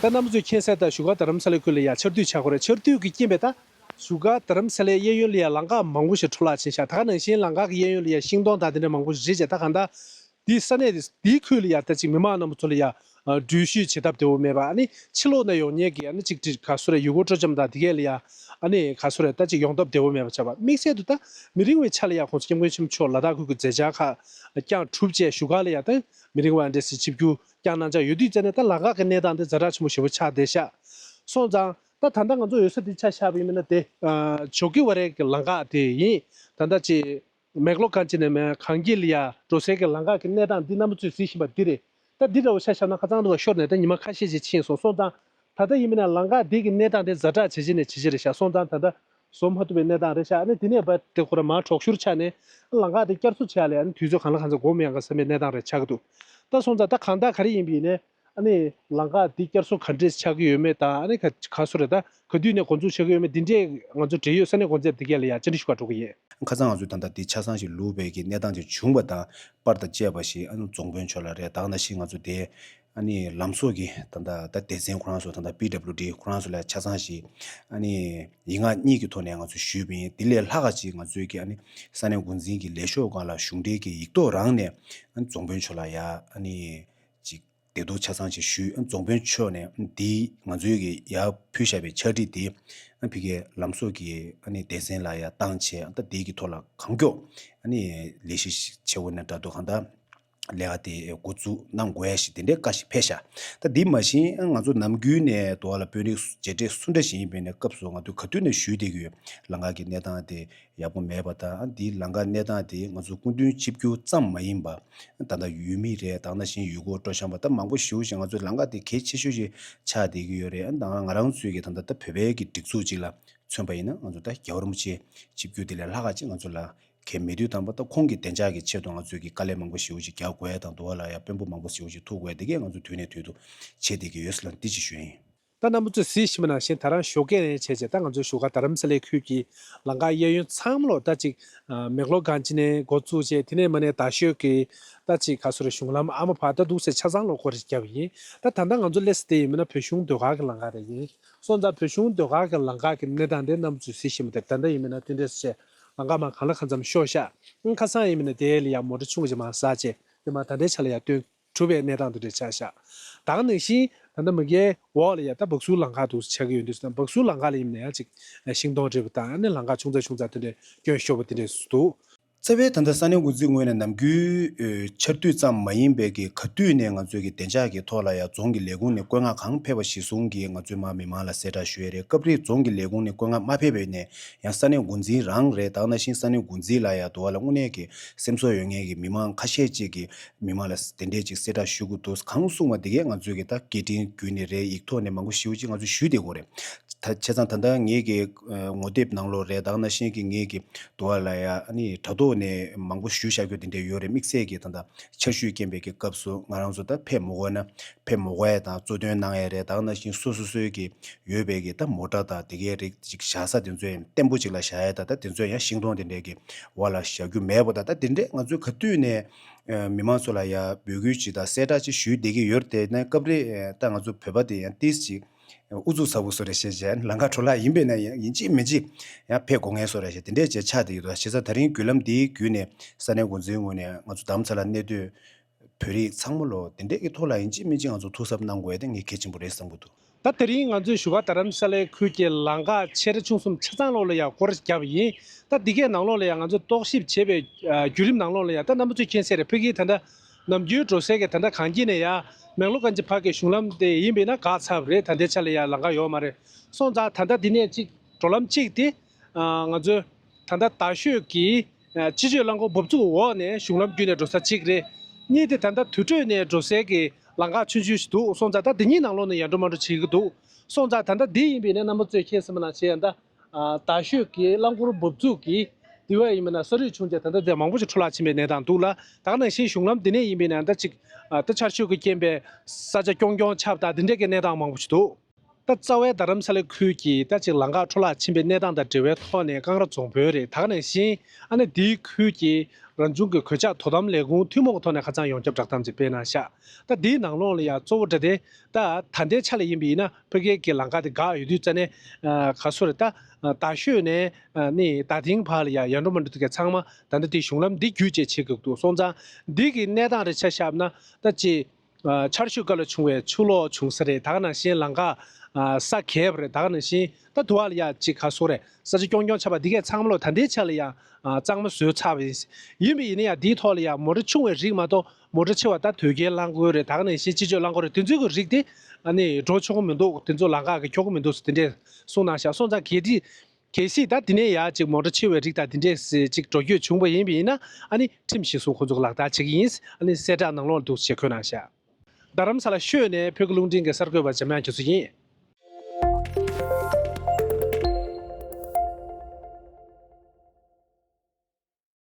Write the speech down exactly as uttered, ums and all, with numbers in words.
ད་རྣམ་པ་ཚོས་མཁྱེན་གསལ་ལྟར་བཞུགས་སྒར་རྡ་རམ་ས་ལའི་ཁུལ་ལ་ཡ་ཆར་དུས་ཆགས་ཀྱི་རེད། ཆར་དུས་ཀྱི་རྐྱེན་པས་ད་བཞུགས་སྒར་རྡ་རམ་ས་ལའི་གཡས་གཡོན་ལ་ཡ་ལམ་ཁ་མང་པོ་ཞིག་འཕྲོ་བརླག་ཕྱིན་ཤག་ད་ག་ནང་བཞིན་ལམ་ཁ་གི་གཡས་གཡོན་ལ་ཡ་ཤིང་སྡོང་དང་དེ་འདྲ་མང་པོ་ཞིག་རེད་ཅེས། ད་གང་ལྟར་འདི་ས་གནས་འདི་འདིའི་ཁུལ་ལ་ཡ་ད་ཅིག་མི་མང་རྣམ་པ་ཚོ་ལ་ཡ་འགྲུལ་བཞུད་བྱེད་ཐབས་བདེ་བོ་མེད་པ། ཨ་ནི་ཕྱི་ལོགས་ནས་ཡོང་མཁན་གྱི་ཨ་ནི་ཅིག་ཅིག་ག་སུ་རེད། ཡུལ་སྐོར་སྤྲོ་འཆམ་དང་དེ་གས་ལ་ཡ་ཨ་ནི་ག་སུ་རེད། ད་ཅིག་ཡོང་ཐབས་བདེ་བོ་མེད་པ་ཆགས་པ། དམིགས་བསལ་དུ་ད་མི་རིང་བའི་ཆ་ལ་ཡ་ཁོང་ཚོ་སྐྱབས་མགོན་ཆེན་པོ་མཆོག་ལ་དྭགས་ཁུལ་གྱི་མཛད་འཆར་ཁག་བསྐྱངས་གྲུབ་རྗེས་བཞུགས་སྒར་ལ་ཡ་ད་མི་རིང་བ་འདྲ་སེ་ཆིབས་བསྒྱུར་བསྐྱངས་གནང་འཆར་ཡོད་དུས་ཙང་ནས། ད་ལམ་ཁ་གི་གནས་སྟངས་དེ་ཛ་དྲག་ཆེན་པོ་ཞེ་པོ་ཆགས་བསྡད་ཤག་སོང་ཙང་ད་ད་ལྟ་ང་ཚོ་ཡོད་ས་འདི་ཆ་བཞག་པ་ཡིན་ན་དེ་ཇོ་ཀི་ཝ་རའི་གི་ལམ་ཁ་དེ་ཡིན། ད་ལྟ་ཅིག་མེག་ལོ་གྷན་ཇི་ནས་མེ་གངས་སྐྱིད་ལ་ཡ་འགྲོ་སའི་གི་ལམ་ཁ་གི་གནས་སྟངས་འདི་རྣམ་པ་ཚོས་གཟིགས་བཞིན་པ་འདི་རེད། ད་འདི་འདྲ་བོ་ཆ་བཞག་ན་ཁ་སང་དུ་བ་ཤོར་ནས་ད་ཉི་མ་ཁ་ཤས་ཤིག་ཕྱིན་སོང་། སོང་ཙང་ད་ལྟ་ཡིན་མིན་ན་ལམ་ཁ་འདི་གི་གནས་སྟངས་དེ་ཛ་དྲག་ཇེ་ཆེ་ནས་ཇེ་ཆེ་རེད་ཤག་སོང་ཙང་ད་ལྟ་བཟོ་མ་ཐུབ་པའི་གནས་སྟངས་རེད་ཤག་ཨ་ནི་དེ་ནས་བར་དེ་ཁོ་ར་མར་དྲག་ཤུར་ཆགས་ནས་ལམ་ཁ་དེ་བསྐྱར་གསོ་བྱས་ལས་ཨ་ནི་དུས་ཚོད་གང་ལ་གང་འཚམ་འགོར་མི་ཡོང་ག་བསམ་པའི་གནས་སྟངས་རེད་ཆགས་ཀྱི་འདུག་ད་སོང་ཙང་ད་གང་ལྟར་ག་རེ་ཡིན་པ་ཡིན་ནའི་ཨ་ནི་ལམ་ཁ་འདི་བསྐྱར་གསོ་ག་འདྲས་ཆགས་ཀྱི་ཡོད་མེད་དང་། ཨ་ནི་ག་ག་སུ་རེད། ད་ག་དུས་ནས་འགོ་འཛུགས་བྱེད་ཀྱི་ཡོད་མེད་འདི་འདྲས་ང་ཚོ་འབྲེལ་ཡོད་ས་གནས་འགོ་འཛིན་འདི་གས་ལ་ཡ་བཅར་འདྲི་ཞུ་ག་འགྲོ་གི་ཡིན། ཁ་སང་ང་ཚོས་ད་ལྟ་འདི་ཆ་ཚང་ཞིག་ལུས་པའི་གི་གནས་སྟངས་ཅིག་བྱུང་བ་དང་པར་དང་བཅས་པ་ཞིག་ཨ་ནི་རྫོང་དཔོན་མཆོག་ལ་རེད། ད་ག་ནང་བཞིན་ང་ཚོ་དེ་ཨ་ནི་ལམ་བཟོ་གི་ད་ལྟ་ད་སྡེ་ཚན་ཁོ་རང་ཚོ་ད་ལྟ་པི་ཌབ་ལིའུ་ཌི་ཁོ་རང་ཚོ་ལ་ཆ་ཚང་ཞིག་ཨ་ནི་ཡིག་ངག་གཉིས་ཀྱི་ཐོག་ནས་ང་ཚོ་ཞུས་པ་ཡིན། དེ་ལས་ལྷག་ག་ཅིག་ང་ཚོས་ཀྱི་ཨ་ནི་ས་གནས་འགོ་འཛིན་གྱི་ལས་ཤོག་སྒང་ལ་གཞུང་འབྲེལ་གྱི་ཡིག་ཐོག་རང་ནས་ཨ་ནི་རྫོང་དཔོན་མཆོག་ལ་ཡ་ཨ་ནི་ཅིག་བདེ་སྡུག་ཆ་ཚང་ཅིག་ཞུས། རྫོང་དཔོན་མཆོག་ནས་འདི་ང་ཚོའི་གི་ཡར་ཕུལ་བཞག་པའི་ཕྱག་བྲིས་འདི་ཕ་གིའི་ལམ་བཟོ་གི་ཨ་ནི་སྡེ་ཚན་ལ་ཡར་བཏང་བྱས། ད་འདི་གི་ཐོག་ལ་གང་མགྱོགས་ཨ་ནི་ལས་གཞི་ཞིག་བྱེད་དགོས་ན་འདྲ་འདུག་གང་ལྟར་ལས་ཀ་དེ་འགོ་འཛུགས་གནང་དགོས་ཡ་ཞིག་དེ་འདྲའི་བཀའ་ཞིག་ཕེབས་ཤག་ད་འདི་མ་གཞི་ང་ཚོ་ནམ་རྒྱུན་ནས་དུ་བ་ལ་དཔོན་རིགས་མཇལ་འཕྲད་སུ་འདྲ་ཞིག་ཡིན་པའི་ནས་སྐབས་སུ་ང་ཚོས་ག་དུས་ནས་ཞུས་བསྡད་ཀྱི་ཡོད། ལམ་ཁ་གི་གནས་སྟངས་དེ་ཡག་པོ་མེད་པ་དང་། འདིའི་ལམ་ཁ་གནས་སྟངས་དེ་ང་ཚོ་སྐུ་མདུན་ཆིབས་བསྒྱུར་ཙམ་མ་ཡིན་པ། ད་ལྟ་ཡུལ་མི་རེད། ད་ག་ནང་བཞིན་ཡུལ་སྐོར་སྤྲོ་འཆམ་པ་ད་མང་པོ་ཞེ་པོ་ཞིག་ང་ཚོའི་ལམ་ཁ་དེ་གལ་ཆེ་ཤོས་ཤིག་ཆགས་བསྡད་ཀྱི་ཡོད་རེད། ད་ང་རང་ཚོའི་གི་ད་ལྟ་ད་བོད་པའི་གི་སྒྲིག་འཛུགས་ཅིག་ལ་མཚོན་པ་ཡིན་ན། ང་ཚོ་ད་རྒྱལ་བ་རིན་པོ་ཆེ་ཆིབས་བསྒྱུར་དེ་ལས་ལྷག་ག་ཅིག་ང་ཚོ་ལ་གལ་མེད་དུས་ཙམ་པ། ད་ཁོང་གི་བདེ་འཇགས་ཀྱི་ཆེད་དུ་ང་ཚོས་ཀྱི་དཀའ་ལས་མང་པོ་ཞེ་པོ་ཞིག་རྒྱག་དགོས་ཡ་དང་། དུ་བ་ལ་ཡ་དཔོན་པོ་མང་པོ་ཞེ་པོ་ཞིག་ཐུག་དགོས་ཡ་དེ་གས་ང་ཚོ་དུས་ནས་དུས་དུ་བྱེད་བསྡད་ཀྱི་ཡོད་ཟེར་ལ་འདི་ཅིག་ཞུ་ཡ་ཡིན། ད་རྣམ་པ་ཚོས་གཟིགས་བཞིན་པ་ནང་བཞིན་ད་རང་ཞོགས་ཀས་ནས་བྱས་བྱས་ད་ང་ཚོའི་བཞུགས་སྒར་རྡ་རམ་ས་ལའི་ཁུལ་གྱི་ལམ་ཁ་གཡས་གཡོན་ཚང་མ་ལོ་ད་ཅིག་མེག་ལོ་གྷན་ཇི་ནས་འགོ་བཙུགས་བྱས། དེ་ནས་མ་ནས་རྡ་ཤོད་ཀྱི་ད་ཅིག་ག་སོ་རེ་གཞུང་ལམ་ཨ་མ་བར་ད་འདུག་སེ་ཆ་ཚང་ལོ་སྐོར་རེ་བརྒྱབ་ཡིན། ད་ད་ལྟ་ང་ཚོ་སླེབས་ས་དེ་ཡིན་མིན་ན་བོད་གཞུང་ཟློས་གར་གྱི་ལམ་ཁ་རེ་ཡིན། སོང་ཙང་བོད་གཞུང་ཟློས་གར་གྱི་ལམ་ཁ་གི་གནས་སྟངས་དེ་རྣམ་པ་ཚོས་གཟིགས་བཞིན་པ་དེ། ད་ལྟ་ཡིན་མིན་ན་དེ་འདྲས་བྱས་ལམ་ཁ་མ་གང་ལ་གང་འཚམ་ཤོར་ཤག་ཁ་སང་ཡིན་མིན་ན་དེ་ལ་ཡང་མོ་ཊ་ཆུང་ཅིག་མར་ཟག་བྱས་དེ་མ་ད་ལྟའི་ཆ་ལ་ཡང་སྟོན། གྲུབ་པའི་གནས་སྟངས་དེ་འདྲ་ཆགས་ཤག་ད་ག་ནང་བཞིན་ད་ལྟ་མ་གིའི་འོག་ལ་ཡ་ད་སྦག་སུ་ལམ་ཁ་འདུག་ཆགས་ཀྱི་ཡོད་དུས་ཙང་། སྦག་སུ་ལམ་ཁ་ལ་ཡིན་ན་ཡང་ཅིག་ཤིང་སྡོང་འབྲས་བུ་དང་ཨ་ནི་ལམ་ཁ་ཆུང་ཙག་ཆུང་ཙག་དེ་འདྲ་སྐྱོན་ཤོར་བ་དེ་འདྲ་འདུག་རྩ་བའི་ད་ལྟ་ས་གནས་འགོ་འཛིན་ངོས་ནས་ནམ་རྒྱུན་ཆར་དུས་ཙམ་མ་ཡིན་པའི་གི་ག་དུས་ནས་ང་ཚོའི་གི་བདེ་འཇགས་ཀྱི་ཐོག་ལ་ཡ་རྫོང་གི་ལས་ཁུངས་ནས་བཀོད་མངགས་གང་ཕེབས་པ་གཞིར་བཟུང་གིས་ང་ཚོས་མར་མི་མང་ལ་གསལ་བསྒྲགས་ཞུ་ཡས་རེད། སྐབས་རེ་རྫོང་གི་ལས་ཁུངས་ནས་བཀོད་མངགས་མ་ཕེབས་པ་ཡིན་ནའི་ཡང་ས་གནས་འགོ་འཛིན་རང་རེད། ད་ག་ནང་བཞིན་ས་གནས་འགོ་འཛིན་ལ་ཡ་དུ་བ་ལ་དངོས་གནས་ཀྱི་སེམས་ཚོར་ཡོད་མཁན་གྱི་མི་མང་ཁ་ཤས་ཅིག་གིས་མི་མང་ལ་དེ་འདྲས་ཅིག་གསལ་བསྒྲགས་ཞུ་དགོས་འདུག་གང་གསུངས་པ་དེ་གས་ང་ཚོས་ཀྱི་ད་སྐད་འཕྲིན་བརྒྱུད་ནས་རེད། ཡིག་ཐོག་ནས་མང་པོ་ཞེ་པོ་ཅིག་ང་ཚོས་ཞུས་བསྡད་ཀྱི་ཡོད་རེད། ད་བྱས་ཙང་ད་ལྟ་ངེད་ཀྱི་ངོ་དེབ་ནང་ལོགས་རེད། ད་ག་ནང་བཞིན་གྱི་ངེད་ཀྱི་དུ་བ་ལ་ཡ་ཨ་ནི་དྲ་ཐོག་ནས་མང་པོ་ཞུས་བཞག་རྒྱུ་དེ་འདྲས་ཡོད་རེད། དམིགས་བསལ་གྱི་ད་ལྟ་ཆར་ཞུད་རྐྱེན་པས་ཀྱི་སྐབས་སུ་ང་རང་ཚོ་ད་ཕེབས་མི་དགོས་ན་ཕེབས་མི་དགོས་ཡ་དང་གཙོ་དོན་གནང་ཡ་རེད། ད་ག་ནང་བཞིན་སོ་སོ་སོའི་གི་ཡོད་པའི་གི་ད་མོ་ཊ་དང་དེ་གའི་རིགས་ཅིག་བཞག་ས་དེ་ཚོ་ཡང་བརྟན་པོ་ཅིག་ལ་བཞག་ཡ་དང་། ད་དེ་ཚོ་ཡང་ཤིང་སྡོང་དེ་འདྲས་ཀྱི་འོག་ལ་བཞག་རྒྱུ་མེད་པ་དང་། ད་དེ་འདྲས་ང་ཚོས་ག་དུས་ནས་མི་མང་ཚོ་ལ་ཡ་འབོད་སྐུལ་ཅིག་དང་གསལ་བསྒྲགས་ཅིག་ཞུས་བསྡད་ཀྱི་ཡོད་རེད། དེ་ནས་སྐབས་རེ་ད་ང་ཚོ་བོད་པ་དེ་ཡང་ཏིས་ཅིག་ཨུ་ཚུགས་ཚ་པོ་བཟོ་རེད་བཤད་བྱས། ལམ་ཁ་འཕྲོ་བརླག་ཡིན་པས་ན་ཡང་ཡིན་གཅིག་མིན་གཅིག་ཡང་ཕེབས་དགོས་ངེས་བཟོ་རེད་བཤད། དེ་འདྲས་བྱས་ཆགས་བསྡད་ཀྱི་འདུག་བྱས་ཙང་ད་རིང་བརྒྱུད་ལམ་འདིའི་བརྒྱུད་ནས་ས་གནས་འགོ་འཛིན་ངོས་ནས་ང་ཚོ་རྡ་རམ་ས་ལ་གནས་སྡོད་བོད་རིགས་ཚང་མ་ལོ་དེ་འདྲས་ཀྱི་ཐོག་ལ་ཡིན་གཅིག་མིན་གཅིག་ང་ཚོ་ཐུགས་གཟབ་གནང་དགོས་ཡ་དེ་ངས་གལ་ཆེན་པོ་རེད་བསམ་གྱི་འདུག་ད་དེ་རིང་ང་ཚོའི་བཞུགས་སྒར་རྡ་རམ་ས་ལའི་ཁུལ་གྱི་ལམ་ཁ་ཆེ་འབྲིང་ཆུང་གསུམ་ཆ་ཚང་ལོགས་ལ་ཡང་སྐོར་བརྒྱབ་ཡིན། ད་འདི་གའི་ནང་ལོགས་ལ་ཡང་ང་ཚོས་རྟོག་ཞིབ་བྱས་པའི་ཨ་བརྒྱུད་རིམ་ནང་ལོགས་ལ་ཡང་ད་རྣམ་པ་ཚོས་མཁྱེན་གསལ་རེད། ཕ་གིའི་ད་ལྟ་ནམ་རྒྱུན་འགྲོ་སའི་གི་ད་ལྟ་གངས་སྐྱིད་ནས་ཡ་མེག་ལོ་གྷན་ཇི་བར་གྱི་གཞུང་ལམ་དེ་ཡིན་པས་ན་འགག་ཚར་བ་རེད། ད་ལྟའི་ཆ་ལ་ཡ་ལམ་ཁ་ཡོད་མ་རེད། སོང་ཙང་ད་ལྟ་འདི་ནས་གཅིག་འགྲོ་ལམ་གཅིག་དེ་ཨ་ང་ཚོའི་ད་ལྟ་རྡ་ཤོད་ཀྱི་ཨ་སྤྱི་སྤྱོད་རླངས་འཁོར་འབབ་ཚུགས་འོག་ནས་གཞུང་ལམ་བརྒྱུད་ནས་འགྲོ་ས་གཅིག་རེད། གཉིས་དེ་ད་ལྟ་དུར་ཁྲོད་ནས་འགྲོ་སའི་གི་ལམ་ཁ་ཆུང་ཆུང་ཞིག་འདུག་སོང་ཙང་ད་འདི་གཉིས་ནང་ལོགས་ནས་ཡར་འགྲོ་མར་འགྲོ་བྱེད་ཀྱི་འདུག་སོང་ཙང་ད་ལྟ་འདི་ཡིན་པས་ན་རྣམ་པ་ཚོས་མཁྱེན་གསལ་མ་གནང་བྱས་ཡང་ད་ཨ་རྡ་ཤོད་ཀྱི་རླངས་འཁོར་འབབ་ཚུགས་ཀྱི་དེ་བས་ཡིན་པས་ན་ས་རུད་བྱུང་རྗེས་ད་ལྟ་དེ་མང་པོ་ཞིག་འཕྲོ་བརླག་ཕྱིན་པའི་གནས་སྟངས་འདུག་ལ། ད་ག་ནང་བཞིན་གཞུང་ལམ་འདི་ནས་ཡིན་པས་ན་ད་ཅིག་ཨ་ད་ཆར་ཞོད་ཀྱི་རྐྱེན་པས་ས་ཆ་རྐྱོང་རྐྱོང་ཆགས་པ་དང་འདི་འདྲས་ཀྱི་གནས་སྟངས་མང་པོ་ཞིག་འདུག་ད་རྩ་བའི་རྡ་རམ་ས་ལའི་ཁུལ་གྱི་ད་ཅིག་ལམ་ཁ་འཕྲོ་བརླག་ཕྱིན་པའི་གནས་སྟངས་དང་འབྲེལ་བའི་ཐོག་ནས་ཀང་ར་རྫོང་དཔོན་རེད། ད་ག་ནང་བཞིན་ཨ་ནི་འདིའི་ཁུལ་གྱི་ རང་བྱུང་གི་གོད་ཆག་དོ་དམ་ལས་ཁུངས་ཐུན་མོང་གི་ཐོག་ནས་ཁ་སང་ཡོངས་ཁྱབ་བསྒྲགས་གཏམ་ཅིག་སྤེལ་གནང་ཤག་ད་འདིའི་ནང་ལོགས་ལ་ཡ་གཙོ་བོ་འདྲ་དེ་ད་ད་ལྟའི་ཆ་ལ་ཡིན་པ་ཡིན་ན་ཕ་གིའི་གི་ལམ་ཁ་དེ་འགག་ཡོད་དུས་ཙ་ནས་ག་སོ་རེད། ད་ད་ཤོད་ནས་ནི་ད་ཐེངས་བར་ལ་ཡ་ཡར་འགྲོ་མར་འགྲོ་དེ་ག་ཚང་མ་ད་ལྟ་དེ་གཞུང་ལམ་འདི་བརྒྱུད་བྱས་བྱེད་དགོས་འདུག་སོང་ཙང་འདི་གི་གནས་སྟངས་རེ་ཆ་བཞག་ན་ད་ཅི། ཆར་ཞོད་སྐབས་ལ་བྱུང་བའི་ཆུ་ལོག་བྱུང་ས་རེད། ད་ག་ནང་བཞིན་ལམ་ཁ་ས་གས་པ་རེད། ད་ག་ནང་བཞིན་ད་དུ་བ་ལ་ཡ་གཅིག་ག་སོ་རེད། ས་ཆ་རྐྱང་རྐྱང་ཆགས་པ་འདི་གས་ཚང་མ་ལོ་ད་ལྟའི་ཆ་ལ་ཡ་གཙང་མ་བཟོས་ཚར་བ་ཡིན། ཡིན་པ་ཡིན་ན་ཡ་འདིའི་ཐོག་ལ་ཡ་མོ་ཊ་ཆུང་བའི་རིགས་མ་གཏོགས་མོ་ཊ་ཆེ་བ་ད་དོས་སྐྱེལ་རླངས་འཁོར་རེད། ད་ག་ནང་བཞིན་སྤྱི་སྤྱོད་རླངས་འཁོར་རེད། དེ་ཚོའི་གི་རིགས་དེ་ཨ་ནི་འགྲོ་ཆོག་གི་མི་འདུག་དེ་ཚོ་ལམ་ཁ་གི་འཁྱོག་གི་མི་འདུག་ཟེར་དེ་འདྲས་གསུངས་གནང་ཤག་སོང་ཙང་གལ་ཏེ། གལ་སྲིད་ད་དེ་ནས་ཡར་ཅིག་མོ་ཊ་ཆེ་བའི་རིགས་དང་དེ་འདྲས་ཅིག་འགྲོ་སྐྱོད་བྱུང་པ་ཡིན་པ་ཡིན་ན་ཨ་ནི་ཁྲིམས་གཞི་བཟུང་ཁོ་ཚོ་གི་ལག་བསྟར་བྱེད་ཀྱི་ཡིན། ཨ་ནི་གསལ་བསྒྲགས་ནང་ལོགས་འདུག་ཞེས་འཁོད་གནང་ཤག་རྡ་རམ་ས་ལ་ཤོད་ནས་བོད་ཀྱི་རླུང་འཕྲིན་གྱི་གསར་འགོད་པ་འཇམ་དབྱངས་རྒྱ་མཚོ་ཡིན།